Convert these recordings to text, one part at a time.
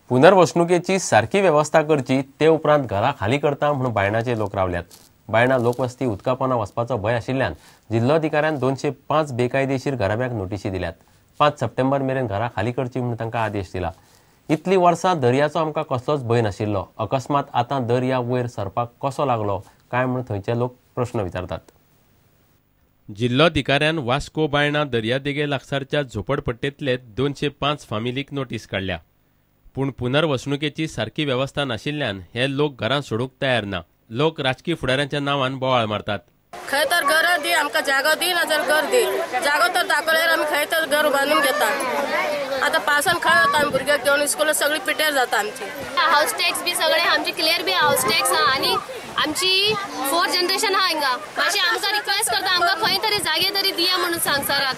पुनर्वसणुकेची सारकी वेवस्था करची ते उपरांत घरां खाली करता म्हूण बायणाचे लोक रावल्यात. बायणा लोकवस्ती उदकापोना वचपाचो भंय आशिल्ल्यान जिल्लोधिकाऱ्यान 205 बेकायदेशीर घराब्यांक नोटिशी दिल्यात. 5 सप्टेंबर मेरेन घरां खाली करची म्हूण तांकां आदेश दिला. इतली वर्सां दर्याचो आमकां कसलोच भंय नाशिल्लो, अकस्मात आतां दर्या वयर सरपाक कसो लागलो काय म्हूण थंयचे लोक प्रश्न विचारतात. जिल्लोधिकाऱ्यान वास्को बायणा दर्यादेगे लागसारच्या झोपडपट्टेंतले 205 फामिलीक नोटीस काडल्या. पूण पुनर्वसणुकेची सारकी वेवस्था नाशिल्ल्यान हे लोक घरां सोडूंक तयार ना. लोक राजकी फुडाऱ्यांच्या नांवान बोवाळ मारतात. खंय तर घर दी, आमकां जागो दी, नाजाल्यार घर दी. जागो तर दाखयल्यार आमी खंय तर घर बांदून घेता. आतां पावसान खंय वता आमी भुरग्याक घेवन, इस्कोला सगळी पिटेर जाता आमची. हावस टॅक्स बी सगळे आमचे क्लियर बी हावस टॅक्स आहा आनी आमची 4th generation आहा हिंगा. मातशें आमकां रिक्वेस्ट करता, आमकां खंय तरी जागे तरी दिया म्हणून संवसाराक.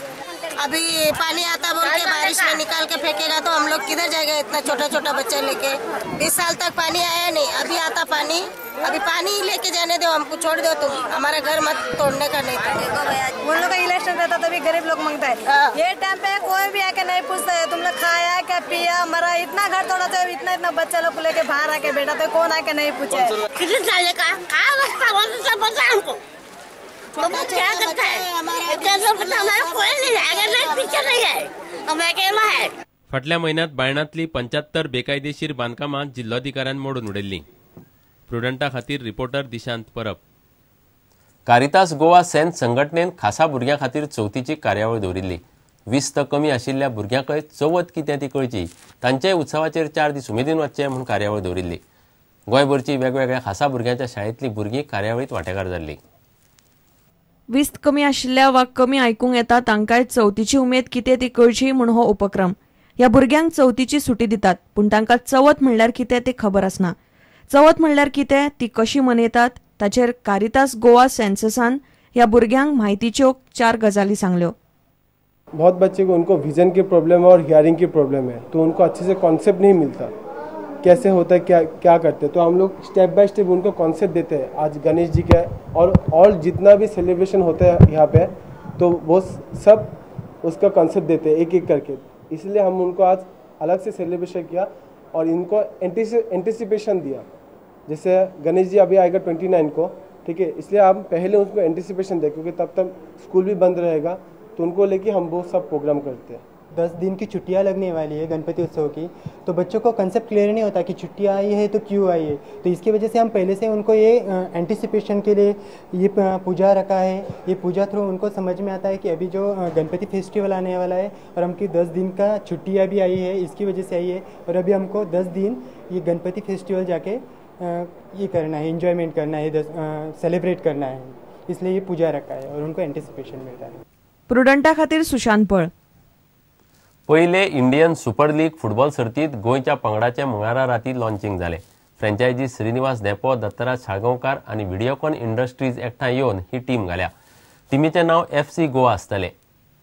अभी पानी आता बोल के बारिश में निकाल के फेंकेगा तो हम लोग किधर जाएगा? इतना छोटा छोटा बच्चा लेके 20 साल तक पानी आया नहीं, अभी आता पानी. अभी पानी लेके जाने दो, हमको छोड़ दो, तुम हमारा घर मत तोड़ने का. नहीं तो उन लोग का इलेक्शन रहता तभी गरीब लोग मांगता है. ये टाइम पे कोई भी आके नहीं पूछता है तुम लोग खाया क्या पिया मरा. इतना घर तोड़ा तो इतना इतना बच्चा लोग लेके बाहर आके बैठा तो कौन आके नहीं पूछे. हमको क्या करता है हमारा कोई नहीं है, पीछे नहीं है, हम अकेला है. फाटल्या म्हयन्यांत बायणांतली 75 बेकायदेशीर बांदकामां जिल्लोधिकाऱ्यान मोडून उडयल्लीं. प्रुडंटा खातीर रिपोर्टर दिशांत परब. कारितास गोवा सेन्स संघटनेन खासा भुरग्यां खातीर चवथीची कार्यावळ दवरिल्ली. 20 त कमी आशिल्ल्या भुरग्यांकय चवथ कितें ती कळची, तांच्याय उत्सवाचेर 4 दीस उमेदीन वचचें म्हूण कार्यावळ दवरिल्ली. गोंयभरची वेगवेगळ्या खासा भुरग्यांच्या शाळेंतलीं भुरगीं कार्यावळींत वांटेकार जाल्लीं. 20 कमी आशिल्ल्या वा कमी आयकूंक येता तांकांय चवथीची उमेद कितें ती कळची म्हूण हो उपक्रम. ह्या भुरग्यांक चवथीची सुटी दितात, पूण तांकां चवथ म्हणल्यार कितें तें खबर आसना. चवथ म्हणल्यार कितें, ती कशी मनयतात ताचेर कारितास गोवा सेन्ससान ह्या भुरग्यांक म्हायतीच्यो 4 गजाली सांगल्यो. बहुत बच्चे को उनको विजन की प्रॉब्लम है और हियरिंग की प्रॉब्लम है, तो उनको अच्छे से कॉन्सेप्ट नहीं मिलता कैसे होता है, क्या क्या करते हैं. तो हम लोग स्टेप बाय स्टेप उनको कॉन्सेप्ट देते हैं. आज गणेश जी का और जितना भी सेलिब्रेशन होता है यहाँ पे, तो वो सब उसका कॉन्सेप्ट देते हैं एक एक करके. इसलिए हम उनको आज अलग से सेलिब्रेशन किया और इनको एंटिसिपेशन दिया. जैसे गणेश जी अभी आएगा 29 को, ठीक है, इसलिए हम पहले उनको एंटिसिपेशन दें क्योंकि तब तक स्कूल भी बंद रहेगा, तो उनको लेके हम वो सब प्रोग्राम करते हैं. 10 दिन की छुट्टियां लगने वाली है गणपति उत्सव की, तो बच्चों को कंसेप्ट क्लियर नहीं होता कि छुट्टियां आई है तो क्यों आई है. तो इसकी वजह से हम पहले से उनको ये एंटिसिपेशन के लिए ये पूजा रखा है. ये पूजा थ्रू उनको समझ में आता है कि अभी जो गणपति फेस्टिवल आने वाला है और हमकी 10 दिन का छुट्टियाँ भी आई है, इसकी वजह से आई है. और अभी हमको 10 दिन ये गणपति फेस्टिवल जाके ये करना है, इंजॉयमेंट करना है, सेलिब्रेट करना है, इसलिए ये पूजा रखा है और उनको एंटिसिपेशन मिलता है. प्रुडंटा खातीर सुशांत पळ. पयले इंडियन सुपर लीग फुटबॉल सर्तींत गोंयच्या पंगडाचें मंगळारा राती लॉन्चिंग जालें. फ्रँचायजी श्रीनिवास धेंपो, दत्तराज साळगांवकार आनी व्हिडियोकॉन इंडस्ट्रीज एकठांय येवन ही टीम घाल्या. टिमीचें नांव FC Goa आसतलें.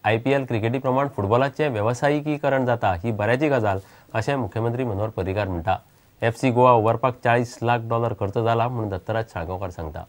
IPL क्रिकेटी प्रमाण फुटबॉलाचें वेवसायिकीकरण जाता ही बऱ्याची गजाल अशें मुख्यमंत्री मनोहर पर्रीकार म्हणटा. FC Goa उबारपाक $40 लाख खर्च जाला म्हूण दत्तराज साळगांवकार सांगता.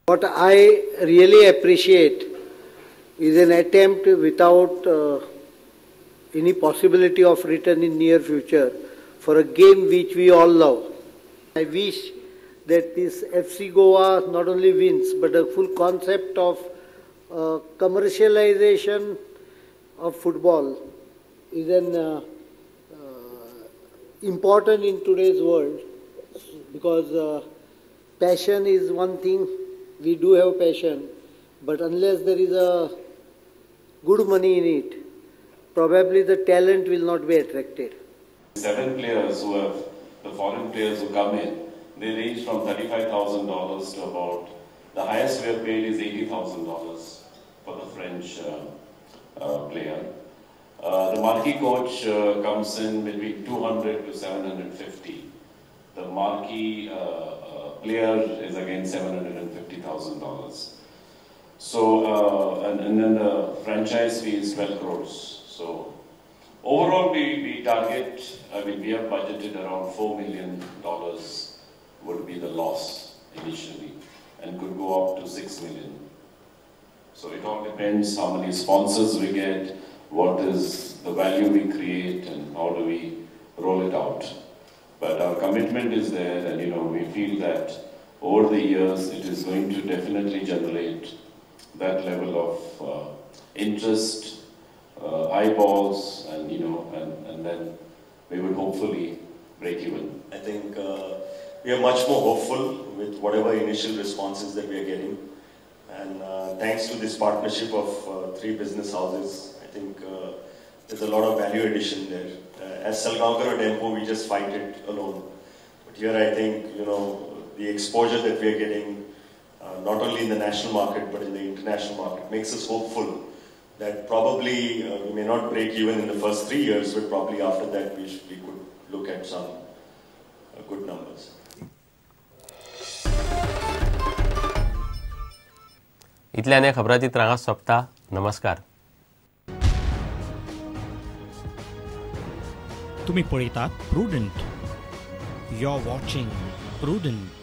What I really appreciate is an attempt without any possibility of return in near future for a game which we all love. I wish that this FC Goa not only wins but the full concept of commercialization of football is an important in today's world, because passion is one thing. We do have passion, but unless there is a good money in it, probably the talent will not be attracted. 7 players who have, the foreign players who come in, they range from $35,000 to about, the highest we have paid is $80,000 for the French player. The marquee coach comes in between 200 to 750. The marquee player is again $750,000. So, and then the franchise fee is 12 crores. So, overall we target, I mean, we have budgeted around $4 million would be the loss initially, and could go up to 6 million. So it all depends how many sponsors we get, what is the value we create, and how do we roll it out. But our commitment is there, and you know, we feel that over the years it is going to definitely generate that level of interest, eyeballs, and you know, and then we would hopefully break even. I think we are much more hopeful with whatever initial responses that we are getting, and thanks to this partnership of three business houses, I think there's a lot of value addition there. As Salgaonkar or Dempo, we just fight it alone. But here I think, you know, the exposure that we are getting, not only in the national market but in the international market, makes us hopeful that probably we may not break even in the first 3 years, but probably after that we could look at some good numbers. इतल्याने खबराचित्र हांगा सोंपता. नमस्कार. तुम्ही पळयतात Prudent. You are watching Prudent.